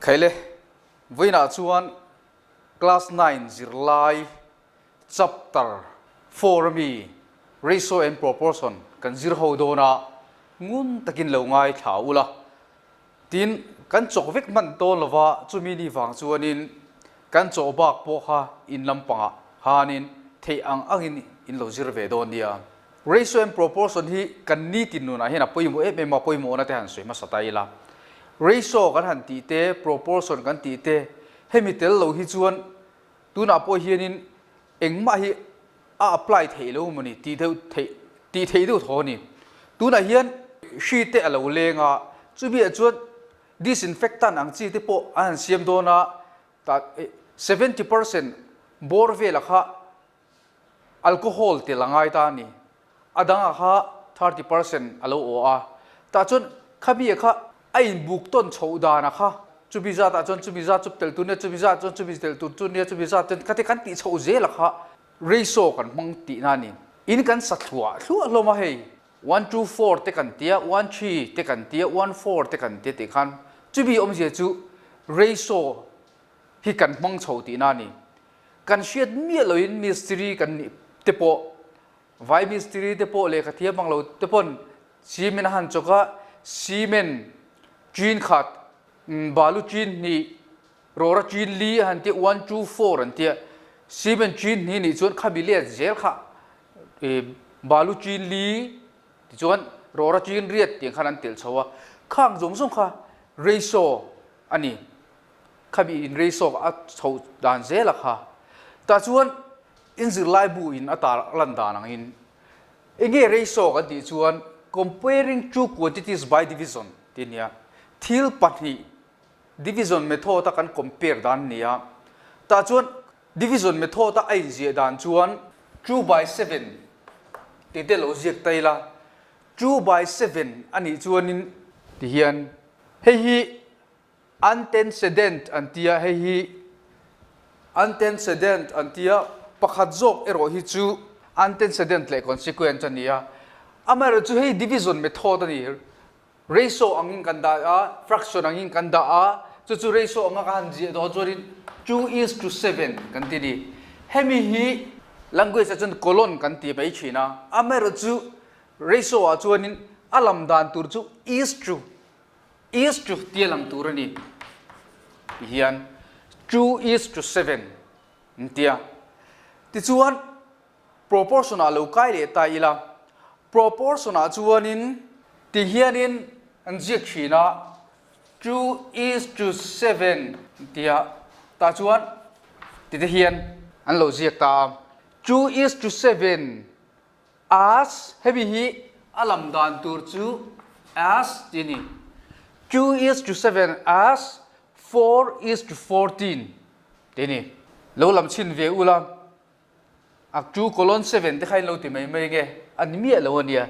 Khaile, vawiinah chuan Class 9 zirlai Chapter 4 ami Ratio and Proportion kan zir ho dawn a, ngun takin lo ngaithla ula. Tin, kan chawk vek hman tawn lova chumi ni vang chuanin kan chaw bak pawh kha in lampangah khanin theih ang angin in lo zir ve dawn nia. Ratio and proportion hi kan nitin nunah hian a pawimawh em em a, pawimawhna te han sawi hmasa ta ila. Ratio kan han tih te, proportion kan tih te, hemi tel lo hi chuan tunah pawh hianin engmah hi a apply theih lo mawni tih deuh theih tih theih deuh thaw a ni. Tunah hian hri te a lo leng a, chumi ah chuan disinfectant ang chi te pawh an han siam dawn a, tah 70% bawr velah kha Alcohol tel a ngai ta a ni. A dangah kha 30% a lo aw a. Tah chuan khami kha a inbuk tawn chhoh danah kha chumi zatah chuan chumi zat chu tel tur nia, chumi zat chuan chumi tel tur chu nia, chumi zat chuan khati kan tih chhoh zelah kha ratio kan hmang tihna a ni. In kan sa thluah thluah hlawm a hei. One two four te kan tia, one three te kan tia, one four te kan tia tih khan chumi awmzia chu ratio hi kan hmang chho tihna a ni. Kan hriat miah loin mistiri kan nih te pawh, vai mistiri te pawh lehkha thiam ang lo te pawn cement a han chawk a, cement chin khat, balu chin hnih, rawra chin li a han tia, one two four an tia, cement chin hnih nih chuan khami let zel kha balu chin li tichuan rawra chin riat tiang khan an telh chho a, khang zawng zawng kha ratio a ni. Khami in reisawk a chhoh dan zel a kha. Tah chuan in zirlai bu in a tar lan dan ang in enge reisawk an tih chuan comparing two quantities by division tih a nia. Thil pahnih division method a kan compare dan a nia. Tah chuan division method a a inziah dan chuan 2 by 7 tih te lo ziak ta ila 2 by 7 a nih chuanin tihian hei hi Antecedent an tia, hei hi antecedent an tia, pakhat zawk erawh hi chu antecedent leh consequent a ni a. Amaherawh chu hei division method a ni, ratio angin kan dah a, fraction angin kan dah a, chu chu ratio anga ka han ziah dawn chuanin 2 is to 7 kan ti ni. Hemi hi language ah chuan colon kan ti mai thin a, amaherawh chu ratio ah chuanin a lam dan tur chu is to Is to tia lang tur a ni ti hian 2 is to 7 an tia. Tichuan proportion ah lo kai leh ta ila, proportion ah chuanin ti hianin an ziak thin a, 2 is to 7 an tia, tah chuan ti te hian an lo ziak ta a, 2 is to 7 As, hemi hi a lam dan tur chu as tih a ni. 2 is to 7 as 4 is to 14 tih a ni. Lo lam chhin ve ula, a 2:7 te kha in lo ti mai mai nge, a ni miah lo a nia.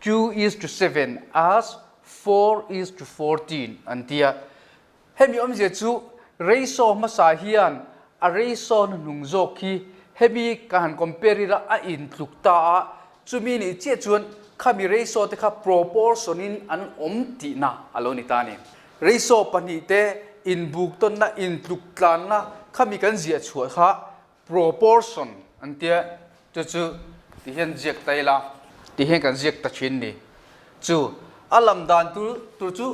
2 is to 7 as 4 is to 14 an ti a. Hemi awmzia chu ratio hmasa hian a ratio hnuhnung zawk hi hemi ka han compare ila a intluk ta a, chumi nih chiah chuan khami ratio te kha proportion in an awm tihna a lo ni ta a ni. Ratio pahnih te inbuk tawnna, intluk tlanna khami kan ziah chhuah kha proportion an tia, chu chu ti hian ziak ta ila ti hian kan ziak ta thin ni. Chu a lam dan tur tur chu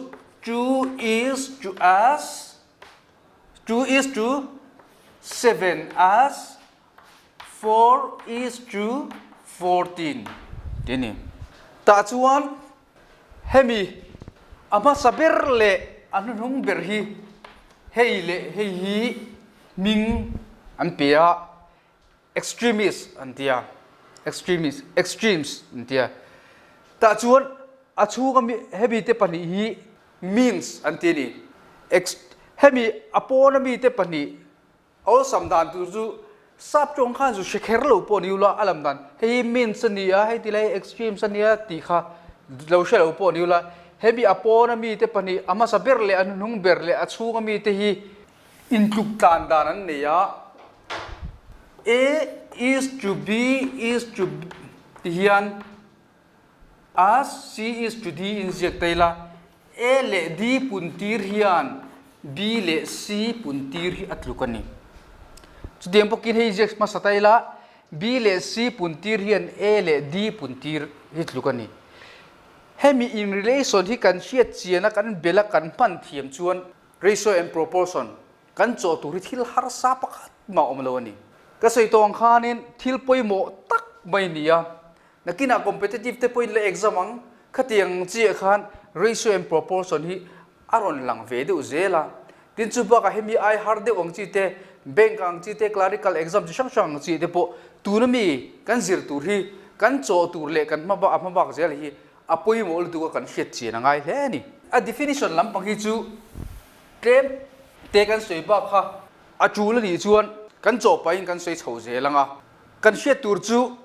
2 is to as 2 is to 7 as 4 is to 14 ti a ni. Tah chuan hemi a hmasa ber leh a hnuhnung ber hi hei leh hei hi hming an pe a, extremist an ti a, extremist, extremes an ti a. Tah chuan a chhunga mi hemi te pahnih hi means an ti a ni. Ex hemi a pawna mi te pahnih awlsam dan tur chu sap tawng khan zu hre kher lo pawh ni ula a lam dan hei hi means a ni a, hei ti lai extremes a nia tih kha lo hre lo pawh ni ula hemi a pawna mi te pahnih a hmasa ber leh a hnuhnung ber leh a chhunga mi te hi intluk tlan dan an nei a, A is to B is to ti hian as C is to D in ziak ta ila, A leh D pun tir hian B leh C pun tir hi a tluk a ni. Chutiang bawkin hei ziak hmasa ta ila, B leh C pun tir hian A leh D pun tir hi tluk a ni. Hemi in relation hi kan hriat chian a, kan bel a, kan hman thiam chuan ratio and proportion kan chawh tur hi thil harsa pakhat mah awm lo a ni. Ka sawi tawh ang khanin thil pawimawh tak mai a ni a, Nakinah competitive te pawhin la exam ang, khatiang chiah khan ratio and proportion hi a rawn lang ve deuh zel a. Tin chu bakah hemi ai har deuh ang chi te, bank ang chi te, clerical exam chi hrang hrang ang chi te pawh tuna mi kan zir tur hi kan chawh tur leh kan hma a hma bak zel hi a pawimawh lutuk a kan hriat chian a ngai hle a ni. A definition lampang hi chu tlem te kan sawi bak kha a tul a nih chuan kan chawh pahin kan sawi chho zel ang a. Kan hriat tur chu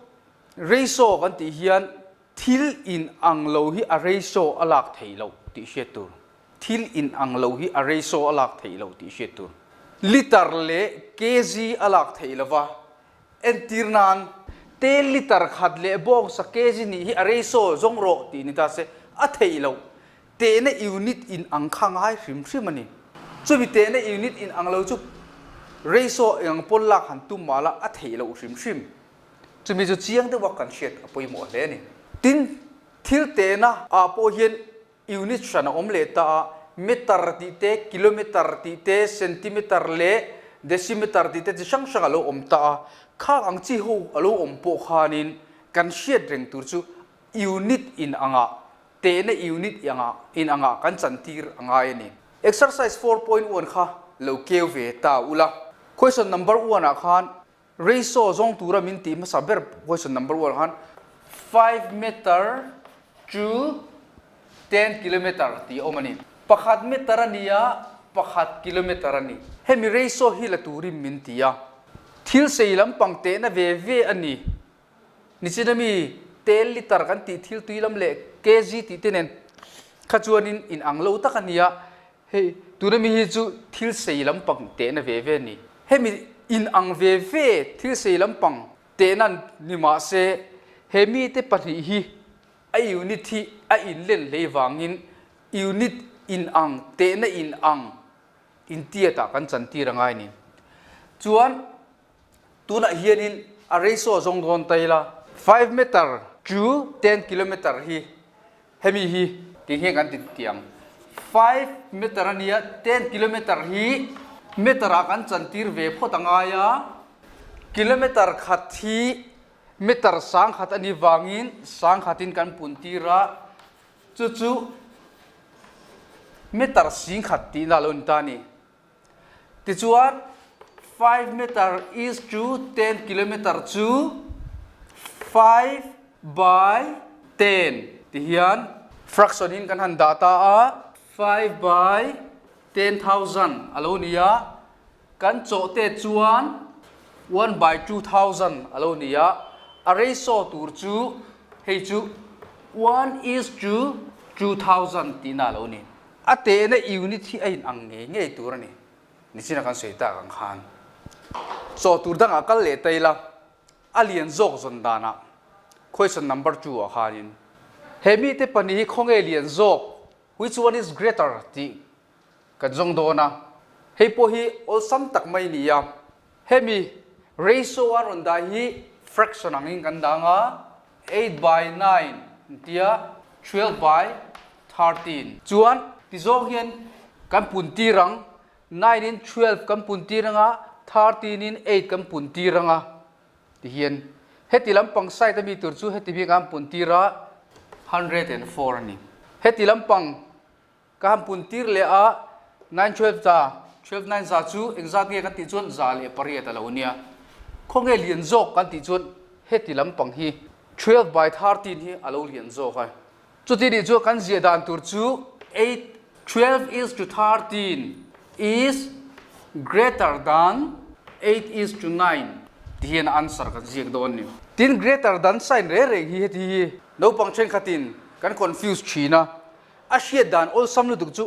Ratio kan tih hian thil in ang lo hi a ratio a lak theih loh tih hriat tur. Thil in ang lo hi a ratio a lak theih loh tih hriat tur. Liter leh kg a lak theih lo va, entir nan te liter khat leh bawngsa kg nih hi a ratio zawng rawh tih ni ta se a theih loh. Tehna unit in ang kha ngai hrim hrim a ni. Chumi tehna unit in ang lo chu ratio eng ang pawn lak han tum mah la a theih loh hrim hrim. Chumi chu chiang deuha kan hriat a pawimawh hle a ni. Tin, thil tehna ah pawh hian unit hran a awm leh ta a, meter tih te, kilometer tih te, centimeter leh decimeter tih te chi hrang hrang a lo awm ta a. Khang ang chi ho a lo awm pawh khanin kan hriat reng tur chu unit in angah, tehna unit angah, in angah kan chantir a ngai a ni. Exercise 4.1 kha lo keu ve ta ula. Question number one ah khan Ratio zawng tura min tih hmasa ber question number one khan 5 meter to 10 kilometer tih a awm a ni. Pakhat meter a ni a, pakhat kilometer a ni. Hemi ratio hi la turin min ti a. Thil sei lampang tehna ve ve a ni. Nichin ami tel liter kan tih thil tui lam leh kg tih te nen kha chuanin inang lo tak a ni a. Hei, tuna mi hi chu thil sei lampang tehna ve ve a ni. Hemi inang ve ve thil sei lampang tehna ni mah se, he mite pahnih hi a unit hi a inlen hlei vangin unit inang tehna inang intiatah kan chantir a ngai a ni. Chuan tunah hianin a ratio zawng dawn ta ila, 5 meter to 10 kilometer hi Hemi hi ti hian kan ti tiang. 5 meter a nia, 10 kilometer hi meter ah kan chantir ve phawt a ngai a. Kilometer khat hi meter sangkhat a nih vangin sangkhatin kan puntir a, chu chu meter singkhat tihna a lo ni ta a ni. Tichuan, 5 meter is to 10 kilometer chu 5 by 10 ti hian fraction in kan han dah ta a, 5 by 10,000 a lo ni a, kan chawh te chuan 1 by 2,000 a lo ni a, a ratio tur chu hei chu 1 is to 2,000 tihna a lo ni. A tehna unit hi a in ang ngei ngei tur a ni. Nichina kan sawi tak ang khan chaw tur dangah kal leh ta ila, a lian zawk zawn danah question number 2 ah khanin he mite pahnih hi khawnge lian zawk, which one is greater tih kan zawng dawn a. Hei pawh hi awlsam tak mai ni a, hemi ratio a rawn dah hi fraction angin kan dang a, 8 by 9 tia 12 by 13. Chuan ti zawng hian kan pun tir ang, 9 in 12 kan pun tir ang a, 13 in 8 kan pun tir ang a ti hian heti lampang side ami tur chu heti bik an pun tir a 104 a ni. Heti lampang Ka han pun tir leh a, 9 12 za, 12 9 za chu engzat nge kan tih chuan 108 a lo nia. Khawnge lian zawk kan tih chuan heti lampang hi 12 by 13 hi a lo lian zawk a. Chuti nih chuan kan ziah dan tur chu 8 12 is to 13 is greater than 8 is to 9 ti hian answer kan ziak dawn ni. Tin greater than sign reng reng hi heti hi naupang thenkhatin kan confuse thin a. A hriat dan awlsam lutuk chu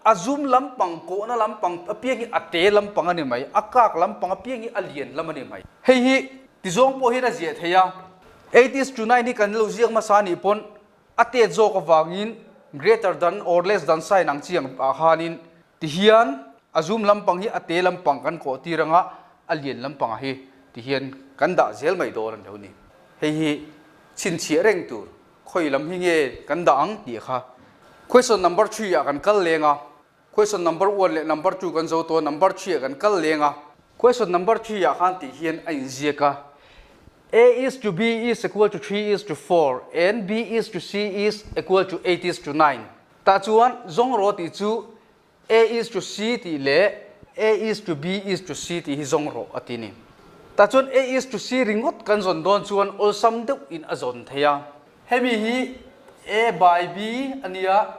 a zum lampang, kawhna lampang apiang hi a te lampang a ni mai, a kak lampang apiang hi a lian lam a ni mai. Hei hi tizawng pawh hian a ziah thei a, 8 is to 9 hi kan lo ziak hmasa anih pawn a tet zawk avangin greater than or less than sign ang chi ang ah khanin tihian. A zum lampang hi a te lampang kan kawh tir anga a lian lampang ah hi ti hian kan dah zel mai dawn a ni lo ni. Hei hi chhinchhiah reng tur khawi lam hi nge kan dah ang tih kha. Question number three ah kan kal leng a, question number one leh number two kan zo tawh a, number three ah kan kal leng a. Question number three ah khan tih hian a inziak a, A is to B is equal to 3 is to 4 and B is to C is equal to 8 is to 9. Tah chuan zawng rawh tih chu A is to C tih leh A is to B is to C tih hi zawng rawh a ti ni. Tah chuan A is to C ringawt kan zawn dawn chuan awlsam deuh in a zawn thei a. Hemi hi A by B a nia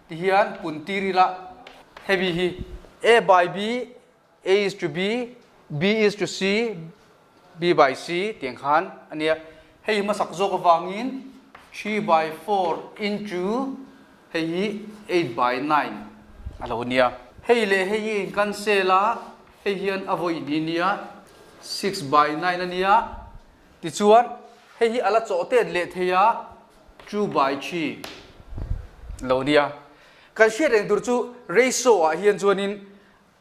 ti hian pun tir ila hemi hi A by B A is to B, B is to C, B by C tiang khan a nia. Hei hmasak zawk avangin 3 by 4 into hei hi 8 by 9 a lo nia. Hei leh hei hi in cancel a, hei hian a vawi ni nia, 6 by 9 a nia. Tichuan hei hi a la chawh tet leh thei a, 2 by 3 a lo nia. Kan hriat reng tur chu ratio ah hian chuanin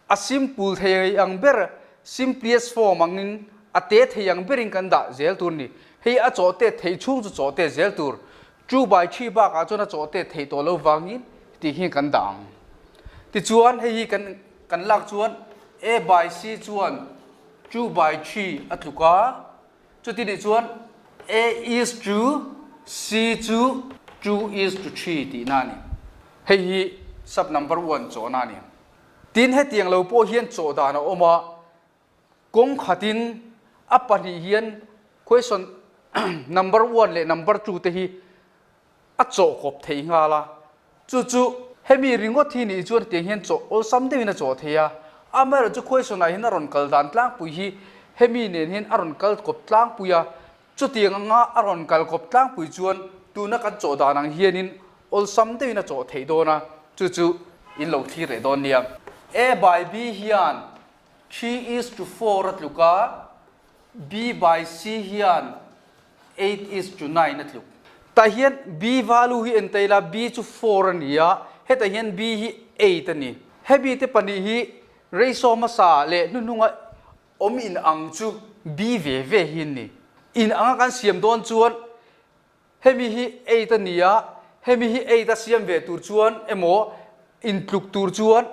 A simple thei ang ber, simpliest form angin a te thei ang berin kan dah zel tur a ni. Hei a chawh tet theih chhung chu chawh tet zel tur. Two by three bakah chuan a chawh tet theih tawh lo vangin tih hi kan dah ang. Tichuan hei hi kan kan lak chuan A by C chuan two by three a tluk a, chuti nih chuan A is to C chu two is to three tihna a ni. Hei hi sub number one chawhna a ni. Tin, hetiang lo pawh hian chawh dan a awm a, kawng khatin a pahnih hian question number one leh number two te hi a chawh kawp thei nghal a, chu chu hemi ringawt hi nih chuan hetiang hian chawh awlsam deuhin a chawh thei a, amaherawhchu question ah hian a rawn kal dan tlangpui hi hemi nen hian a rawn kal kawp tlangpui a, Chutiang anga a rawn kal kawp tlangpui chuan tuna kan chawh dan ang hianin awlsam deuhin a chawh theih dawn a, chu chu in lo thlir leh dawn nia. A by B hian three is to four a tluk a, B by C hian eight is to nine a tluk. Tah hian B value hi en ta ila, B chu four a ni a, hetah hian B hi eight a ni. Hemi te pahnih hi ratio hmasa leh hnuhnunga Awm in ang chu B ve ve hi an ni. In anga kan siam dawn chuan hemi hi eight a ni a, hemi hi eight a siam ve tur chuan emaw in tluk tur chuan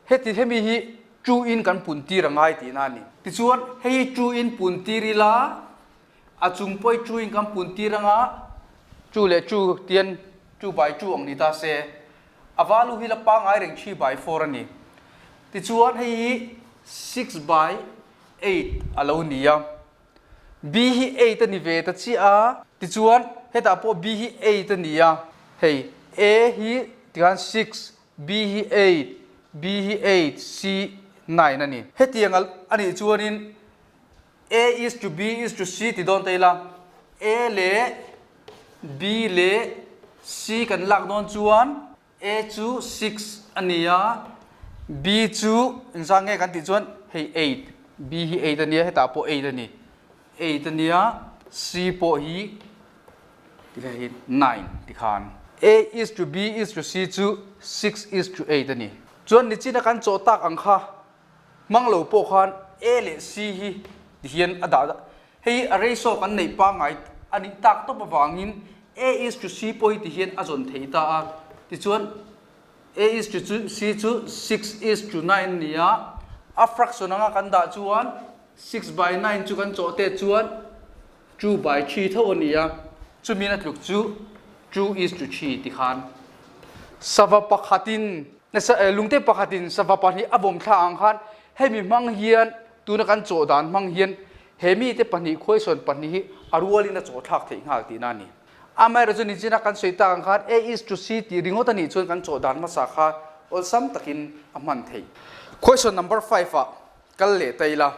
heti hemi hi two in kan pun tir a ngai tihna a ni. Tichuan hei hi two in pun tir ila a chung pawh hi two in kan pun tir anga two leh two tian two by two ang ni ta se a value hi la pangngai reng three by four a ni. Tichuan hei hi six by eight a lo ni a, B hi eight a ni ve ta chiah a, tichuan hetah pawh B hi eight a ni a, hei A hi tikhan six, B hi eight, B hi eight, C nine a ni. Hetiang a nih chuanin A is to B is to C ti dawn ta ila, A leh B leh C kan lak dawn chuan A chu six a ni a, B chu engzah nge kan tih chuan hei eight, B hi eight a nia hetah pawh eight a ni, eight a nia C pawh hi tikhan hi nine tikhan. A is to B is to C chu six is to eight a ni. Chuan nichina kan chawh tak ang kha hmang lo pawh khan A leh C hi tihian a dah Hei a ratio kan neih pangngai a nih tak tawp avangin A is to C pawh hi tihian a zawn thei ta a. Tichuan A is to C chu six is to nine a ni a, a fraction anga kan dah chuan six by nine chu kan chawh te chuan two by three tho a ni a, chumi a tluk chu two is to three tikhan sava pakhatin lungte pakhatin sava pahnih a vawm thla ang khan hemi hmang hian Tuna kan chawh dan hmang hian he mite pahnih khuaisawn pahnih hi a rualin a chawh thlak theih nghal tihna a ni. Amaherawhchu chu nichina kan sawi tak ang khan A is to C tih ringawt a nih chuan kan chawh dan hmasa kha awlsam takin a hman theih. Question number five ah kal leh ta ila.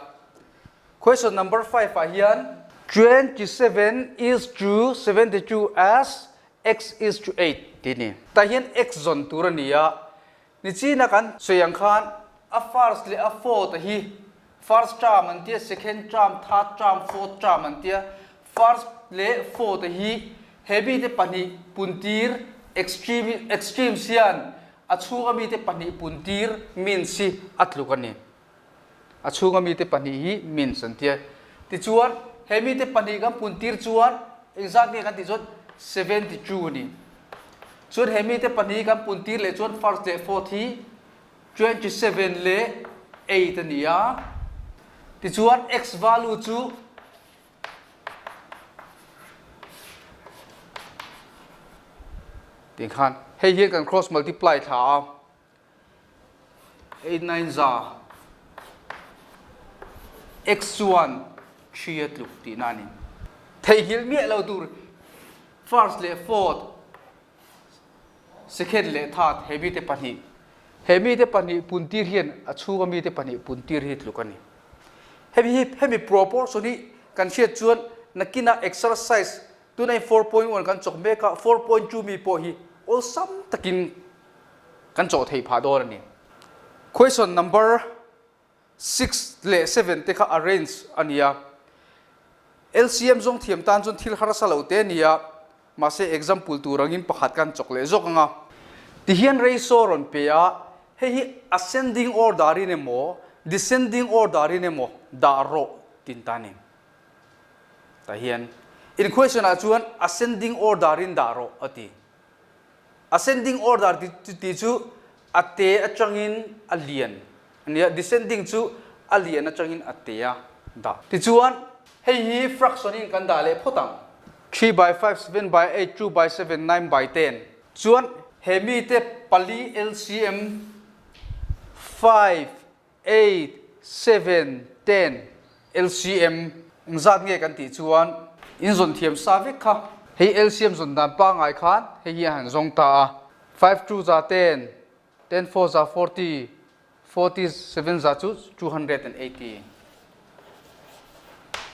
Question number five ah hian 27 is to 72 as x is to eight tih a ni. Tah hian x zawn tur a ni a, Nichina kan sawi ang khan a first leh a fourth a hi first term an tia, second term, third term, fourth term an tia. First leh fourth a hi he bite pahnih puntir extreme extremes hian. a chhunga mite pahnih puntir means hi a tluk a ni. A chhunga mite pahnih hi means an tia. Tichuan, he mite pahnih kan puntir chuan engzat nge kan tih chuan 72 a ni. Chuan he mite pahnih kan puntir leh chuan first leh fourth hi 27 leh 8 a ni a. Tichuan, x value chu Tih khan hei hian kan cross multiply thla a, 8 9 za x chuan 3 a tluk tihna a ni. Theihnghilh miah lo tur first leh fourth Second leh third he mite pahnih he mite pahnih puntir hian a chhunga mite pahnih puntir hi tluk a ni. Hemi hi hemi proportion hi kan hriat chuan nakinah exercise tunah hian 4.1 kan chawk mek a, 4.2 mi pawh hi awlsam takin kan chawh theih phah dawn a ni. Question number 6 leh 7 te kha arrange a ni a. LCM zawng thiam tan chuan thil harsa lo te a ni a, mahse example tur angin pakhat kan chawk leh zawk ang a. Tihian ratio rawn pe a, hei hi ascending order in emaw descending order in emaw dah rawh tin ta a ni. Tah hian in question ah chuan ascending order in dah rawh a ti. Ascending order tih chu a te atangin a lian a nia, descending chu a lian atangin a te a dah. Tichuan, hei hi fraction in kan dah leh phawt ang. 3 by 5, 7 by 8, 2 by 7, 9 by 10. Chuan he mite pali LCM 5, 8, 7, 10, LCM engzat nge kan tih chuan in zawn thiam sa vek kha. Hei LCM zawn dan pangngai khan hei hi a han zawng ta a, 5 2 za 10, 10 4 za 40, 40 7 za chu 280.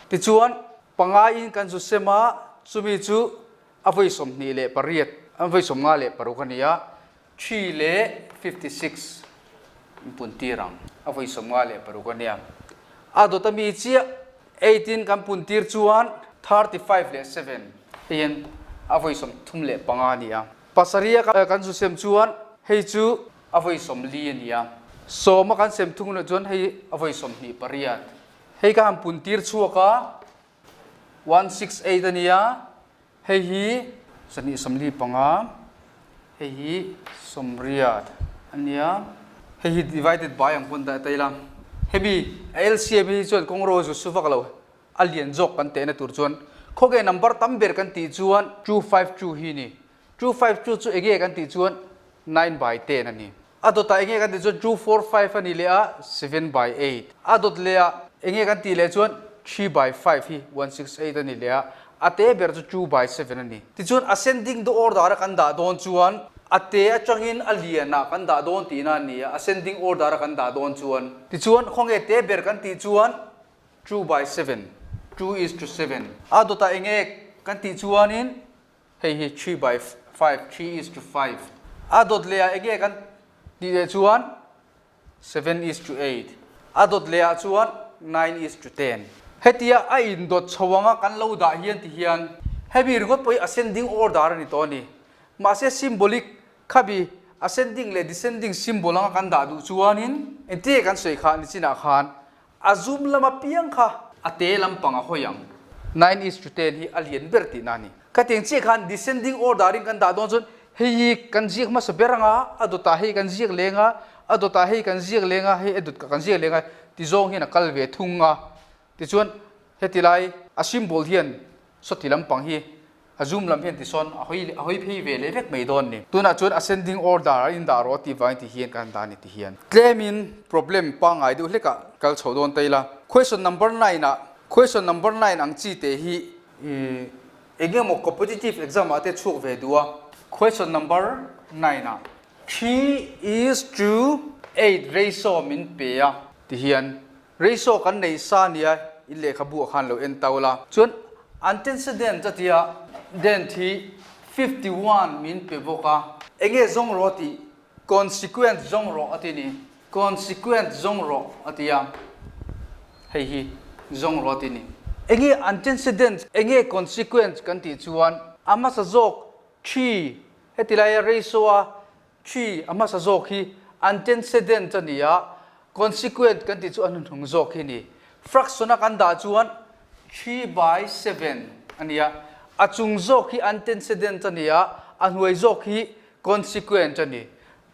Tichuan pangaiin kan zu sem a, chumi chu a vawi 28, a vawi 56 a ni a, 3 leh 56 in pun tir ang. A vawi 56 a nia. A dawt ami chiah 8 in kan pun tir chuan 35 leh 7 hei hian a vawi 35 a ni a. Pasarih a kan zu sem chuan hei chu a vawi 40 a ni a. Sawm a kan sem thung loh chuan hei a vawi 28. Hei ka han pun tir chhuak a 168 a ni a. Hei hi 245, hei hi 80 a nia. Hei hi divided by ang pawn dah ta ila. Hemi a LCM hi chuan kawng ro zu su vak lo, a lian zawk kan tehna tur chuan khawge number tam ber kan tih chuan 252 hi a ni. 252 chu enge kan tih chuan 9 by 10 a ni. A dawtah enge kan tih chuan 2, 4, 5 a nih leh a 7 by 8. A dawt leh ah enge kan tih leh chuan 3 by 5 hi 1, 6, 8 a nih leh a, a te ber chu 2 by 7 a ni. Tichuan ascending the order a kan dah dawn chuan a te atangin a lian ah kan dah dawn tihna a ni a, ascending order a kan dah dawn chuan. Tichuan khawnge te ber kan tih chuan 2 by 7, 2 is to 7. A dawtah enge kan tih chuanin Hei hi 3 by 5, 3 is to 5. A dawt leh ah enge kan tih leh chuan 7 is to 8. A dawt leh ah chuan 9 is to 10. Hetia a indawt chho anga kan lo dah hian ti hian hemi ringawt pawh hi ascending order a ni tawh a ni. Mahse symbolic khabi ascending leh descending symbol anga kan dah duh chuanin engtin nge kan sawi kha nichinah khan A zum lam apiang kha a te lampang a hawi ang. 9 is to 10 hi a lian ber tihna a ni. Khatiang chiah khan descending order in kan dah dawn chuan hei hi kan ziak hmasa ber ang a, a dawtah hei kan ziak leng a, a dawtah hei kan ziak leng a, hei a dawt kan ziak leng a ti zawng hian a kal ve thung a. Tichuan heti lai a symbol hian sawti lampang hi A zoom lam hian tisawn a hawi a hawi phei ve leh vek mai dawn ni. Tunah chuan ascending order a indah rawh tih vangin ti hian ka han dah a ni ti hian. Tlemin problem pangngai deuh hlekah kal chho dawn ta ila. Question number 9 ah question number 9 ang chi te hi eng emaw competitive exam ah te chhuak ve duh a. Question number 9 ah 3 is to 8 ratio min pe a ti hian Ratio kan nei sa nia in lehkhabu ah khan lo en tau la. Chuan antecedent a tia dent hi 51 min pe bawk a. Enge zawng rawh tih consequent zawng rawh a ti ni. Consequent zawng rawh a ti a. Hei hi zawng rawh a ti ni. Enge antecedent enge consequent kan tih chuan a hmasa zawk thi heti laia ratio a. Three a hmasa zawk hi antecedent a ni a, consequent kan tih chu a hnuhnung zawk hi a ni. Fraction a kan dah chuan 3/7 a ni a, a chung zawk hi antecedent a ni a, a hnuai zawk hi consequent a ni.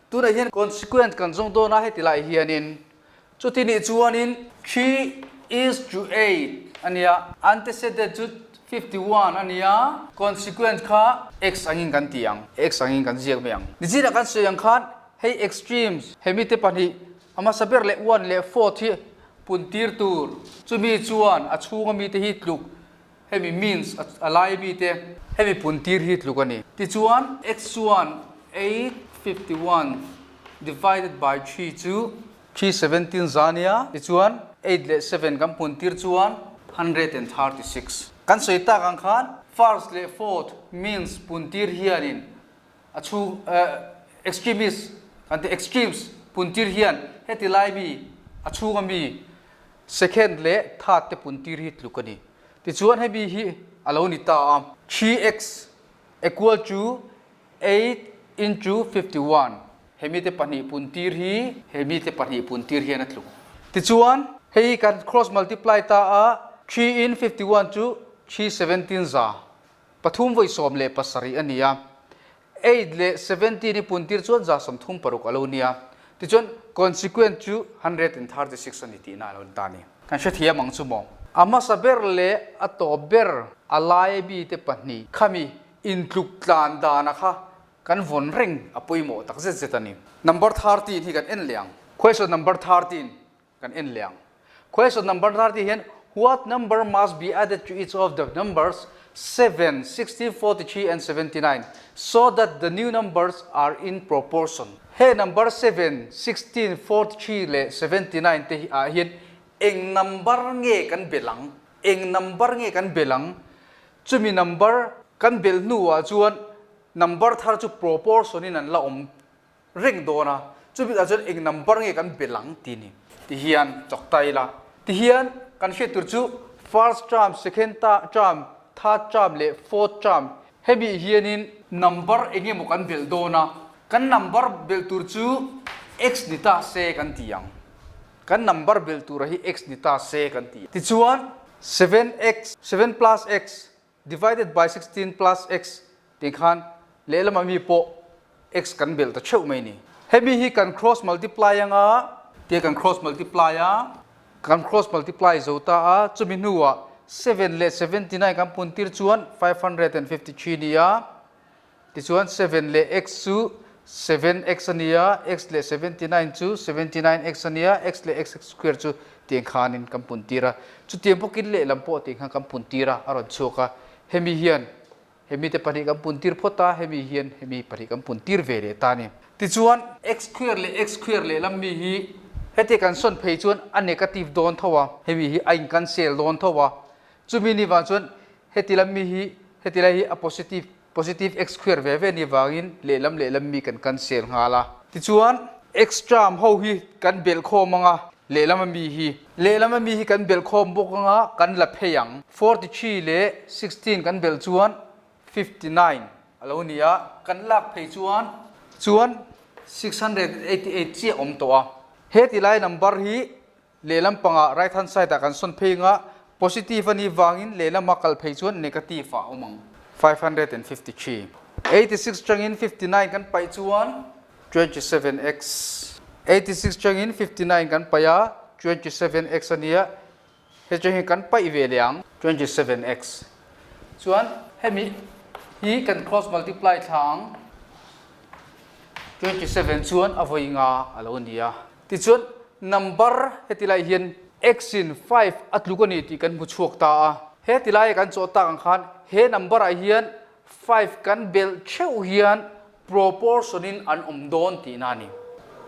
Tunah hian consequent kan zawng dawn a heti lai hianin chuti nih chuanin 3:8 a ni a, antecedent chu 51 a ni a, consequent kha x angin kan ti ang, x angin kan ziak mai ang. Nichinah kan sawi ang khan hei extremes hemi te pahnih a hmasa ber leh one leh fourth hi puntir tur, chumi chuan a chhunga mite hi tluk Hemi means a lai mi te hemi puntir hi tluk a ni. Tichuan x chuan 851 divided by 3 chu 317 za nia. Tichuan 8 leh 7 kan puntir chuan 136. Kan sawi tak ang khan first leh fourth means puntir hianin a chhung extremist kan tih extremes puntir hian heti lai mi a chhunga mi Second leh third te puntir hi tluk a ni. Tichuan hemi hi a lo ni ta a. 3x equal to 8 into 51 hemi te pahnih puntir hi hemi te pahnih puntir hian a tluk. Tichuan hei hi kan cross multiply ta a, 3 in 51 chu 3 17 za pathum vawi 17 a ni a. Eight leh 17 i puntir chuan 36 a lo nia. Tichuan consequent chu 136 a ni tihna a lo ni ta a ni. Kan hrethiam ang chu maw? A hmasa ber leh a tawp ber a lai bi te pahnih khami intluk tlan dana kha kan vawn reng a pawimawh tak zet zet a ni. Number 13 hi kan en leh ang. Question number 13 Kan en leh ang. Question number 30 hian What number must be added to each of the numbers 7, 16, 43 and 79 so that the new numbers are in proportion? He number 7, 16, 43 leh 79 te hi ah hian eng number nge kan belh ang? Eng number nge kan belh ang? Chumi number kan belh hnuah chuan number thar chu proportion in an la awm reng dawn a, chumi ah chuan eng number nge kan belh ang tih ni. Ti hian chawk ta ila. Ti hian kan hriat tur chu first term, second term, third term leh fourth term hemi hianin number eng emaw kan belh dawn a, kan number belh tur chu x ni ta se kan ti ang. Kan number belh tura hi x ni ta se kan ti. Tichuan 7x, 7 plus x Divided by 16 plus x tih khan lehlamah mi pawh x kan belh ta theuh mai ni. Hemi hi kan cross multiply anga tia kan cross multiply a, kan cross multiply zo ta a, chumi hnuah 7 leh 79 kan pun tir chuan 553 ni a, Tichuan 7 leh x chu 7x a nia, x leh 79 chu 79x a nia, x leh x square chu tiang khanin kan pun tir a. Chutiang bawkin lehlam pawh tiang khan kan pun tir a, a rawn chhuak a. Hemi hian hemi te pahnih kan pun tir phawt a, hemi hian hemi pahnih kan pun tir ve leh ta a ni. Tichuan x square leh x square lehlam mi hi heti kan sawn phei chuan a negative dawn tho a, hemi hi a in cancel dawn tho a. Chumi ni vang chuan heti lam mi hi heti lai hi a positive Positive x square ve ve ni vangin lehlam lehlam mi kan cancel nghal a. Tichuan x term ho hi kan belh khawm ang a, lehlam a mi hi. Lehlam a mi hi kan belh khawm bawk ang a, kan la phei ang. 43 leh 16 kan belh chuan 59 a lo ni a, kan lak phei chuan chuan 688 chiah awm tawh a. He tilai number hi Lehlam pangah right hand side ah kan sawn phei anga positive a nih vangin lehlama kal phei chuan negative ah a awm ang. 553. 86 tangin 59 kan paih chuan 27x. 86 tangin 59 kan paih a, 27x a nia, he chang hi kan paih ve leh ang. 27x. Chuan hemi hi kan cross multiply thla ang. 27 chuan a vawi nga a lo ni a. Tichuan, number heti lai hian x in 5 a tluk a ni tih kan hmu chhuak ta a. Heti laia kan chawh tak ang khan he number ah hian 5 kan belh theuh hian proportion in an awm dawn tihna a ni.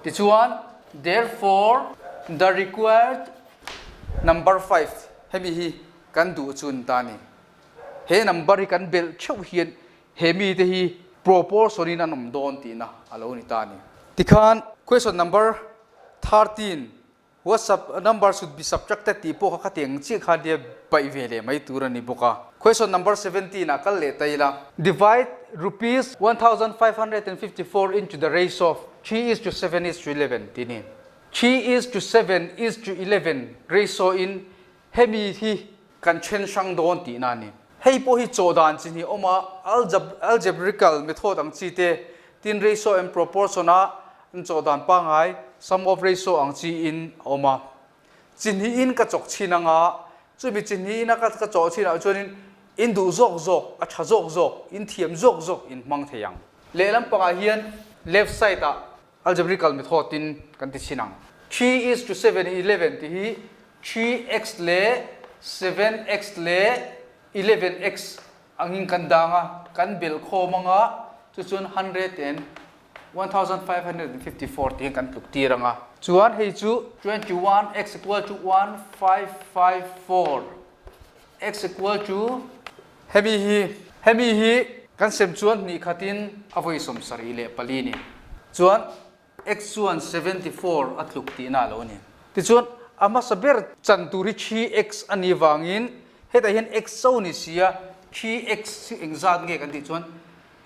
Tichuan, therefore, the required number 5 hemi hi kan duh chu ni ta a ni. He number hi kan belh theuh hian He mite hi proportion in an awm dawn tihna a lo ni ta a ni. Tikhan question number 13, what sub number should be subtracted tih pawh kha khatiang chiah khan nia paih ve leh mai tur a ni bawk a. Question number 17 ah kal leh ta ila. Divide Rupees 1554 into the ratio of 3 is to 7 is to 11 tih a ni. 3 is to 7 is to 11 ratio in hemi hi kan then hrang dawn tihna a ni. Hei pawh hi chaw dan chi hnih awm a, algebraical method ang chi te, tin ratio and proportion a an chaw dan pangngai sum of ratio ang chi in a awm a. Chi hnihin ka chawk chhin anga, chumi chi hnihin a ka chawh chhin ah chuanin in duh zawk zawk, a tha zawk zawk, in thiam zawk zawk in hmang thei ang. Lehlam pangah hian left side ah algebraical method in kan ti chhin ang. 3 is to 7 11 tih hi 3x leh 7x leh 11x angin kan dang a, kan belh khawm anga chu chuan 101,554 tih hian kan tluk tir anga. Chuan hei chu 21x equal to 1554 x equal to hemi hi hemi hi kan sem chuan hnih khatin a vawi 74 ni. Chuan x chuan 74 a tluk tihna a lo ni. Tichuan a hmasa ber chan tur hi 3x a nih vangin hetah hian x cho ni si a, 3x hi engzat nge kan tih chuan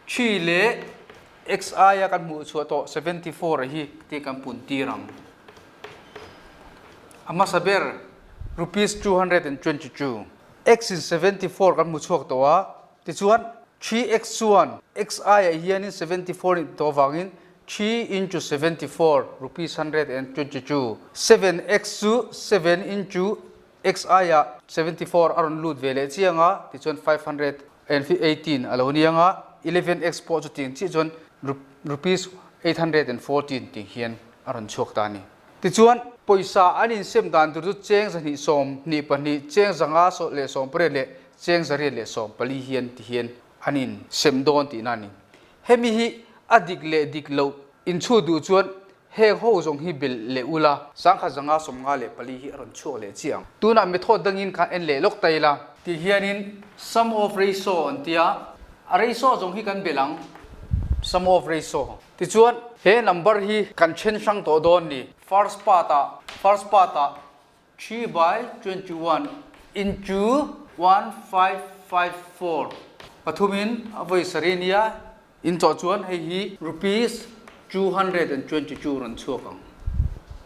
3 leh x aia kan hmuh chhuah tawh 74 a hi tih kan pun tir ang. A hmasa ber rupees 222. X in 74 kan hmu chhuak tawh a, tichuan 3x chuan x aiah hianin 74 nih tawh avangin 3 into 74 rupees 122. 7x chu 7 into x aiah 74 a rawn lut ve leh chiang a, tichuan 518 a lo ni ang a, 11x pawh chu tiang chiah chuan rupees 814 tih hian a rawn chhuak ta a ni. Tichuan, pawisa an insem dan tur chu cheng 222, cheng 518 leh cheng 114 hian ti hian an insem dawn tihna a ni. Hemi hi a dik leh dik loh inchhut duh chuan heng ho zawng hi belh leh ula. 1154 hi a rawn chhuak leh chiah ang. Tunah method dangin kha en leh lawk ta ila. Ti hianin sum of ratio an tia, a ratio zawng hi kan belh ang, sum of ratio. Tichuan he number hi kan then hrang tawh dawn ni. First part ah, first part ah 3 by 21 into 1554 pathumin a vawi sarih nia in chawh chuan hei hi rupees 222 rawn chhuak ang.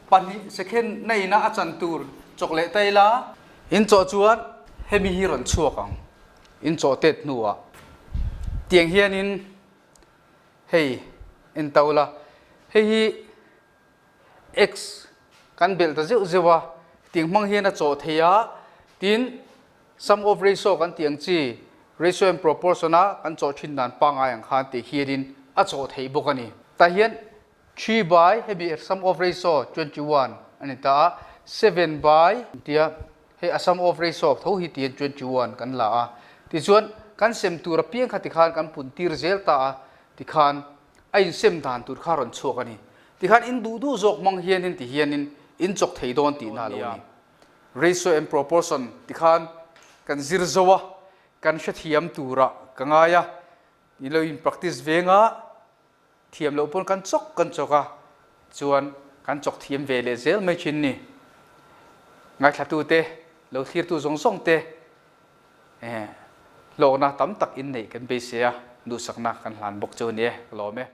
Pahnih second na ina a chan tur chawk leh ta ila in chawh chuan hemi hi rawn chhuak ang in chawh tet hnuah tiang hianin hei en to la hei hi X kan belh ta zeuh zeuh a, tiang hmang hian a chawh thei a, tin sum of ratio kan tih ang chi ratio and proportion a kan chawh thin dan pangngai ang khan tih hianin a chawh theih bawk a ni. Tah hian 3 by hemi sum of ratio 21 a ni ta a, 7 by tia hei a sum of ratio tho hi tihian 21 kan la a, tichuan kan sem tur apiang kha tikhan kan pun tir zel ta a, tikhan a insem dan tur kha rawn chhuak a ni. Tikhan in duh duh zawk hmang hianin ti hianin in chawk thei dawn tihna a lo ni. Ratio and proportion tikhan kan zir zo a, kan hrethiam turah ka ngai a, ni lo in practice venga thiam loh pawn kan chawk kan chawk a, chuan kan chawk thiam ve leh zel mai thin ni. Ngaithlatute, lo thlirtu zawng zawng te hlawkna tam tak in neih kan beisei a, duhsakna kan hlan bawk chu a ni e, ka lawm e.